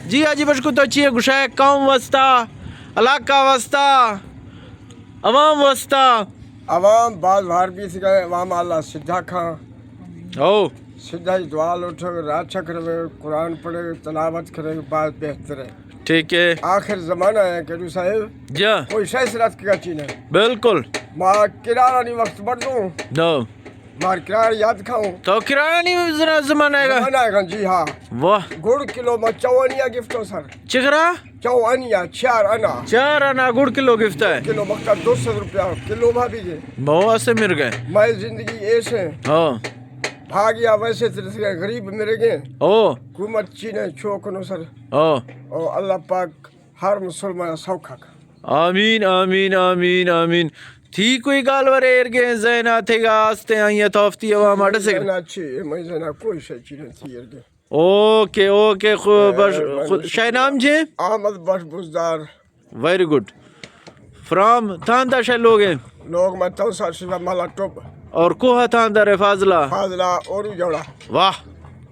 جی حاجی بشکو، تو چی گشائے؟ قوم واسطہ، علاقہ واسطہ، عوام واسطہ؟ عوام باز وار بیت گئے، عوام اللہ سدھا کھاں۔ او۔ سدھا ہی دعا لوٹے، راہ چکر میں قرآن پڑھے، تلاوت کرے، باز بہتر ہے۔ ٹھیک ہے۔ آخر زمانہ ہے کہ جو صاحب، جا۔ کوئی شے سے رات کی گچی نہیں۔ بالکل۔ ما کرارانی وقت بڑھ دوں۔ نو۔ مار کرار یاد کھاؤں۔ تو کرارانی زنا-، زمانہ ہے گا؟ زمانہ ہے گا، جی ہاں۔ واہ۔ گڑ کلو ما چوانیا گفتو سر۔ چکرا؟ چوانیا، چار انا۔ چار انا گڑ کلو گفتا ہے۔ کلو مکتا دو سو روپیہ کلو بھا بھی گئے۔ بہو اسے مر گئے۔ میں زندگی ایسے۔ ہاں۔ بھاگیا ویسے ترس گئے، غریب مر گئے۔ او۔ حکومت چینے چوکنو سر۔ او۔ او اللہ پاک ہر مسلمان سوکھا کا۔ آمین، آمین، آمین، آمین۔ تھی کوئی گال ورے ارگے زینا تھے گا آستے آئیے توفتی عوام اڈ سے۔ زینا چی، میں زینا کوئی شے چی نہیں تھی ارگے۔ اوکے، اوکے، خو-، بس، اے، خو-، شے نام جے؟ احمد بخش بزدار۔ ویری گڈ۔ فرام تھان دا شے لوگ ہیں؟ لوگ میں تو سر شیوا مالا ٹوپ۔ اور کوہ تھان دا رے فاضلہ؟ فاضلہ اور جوڑا۔ واہ۔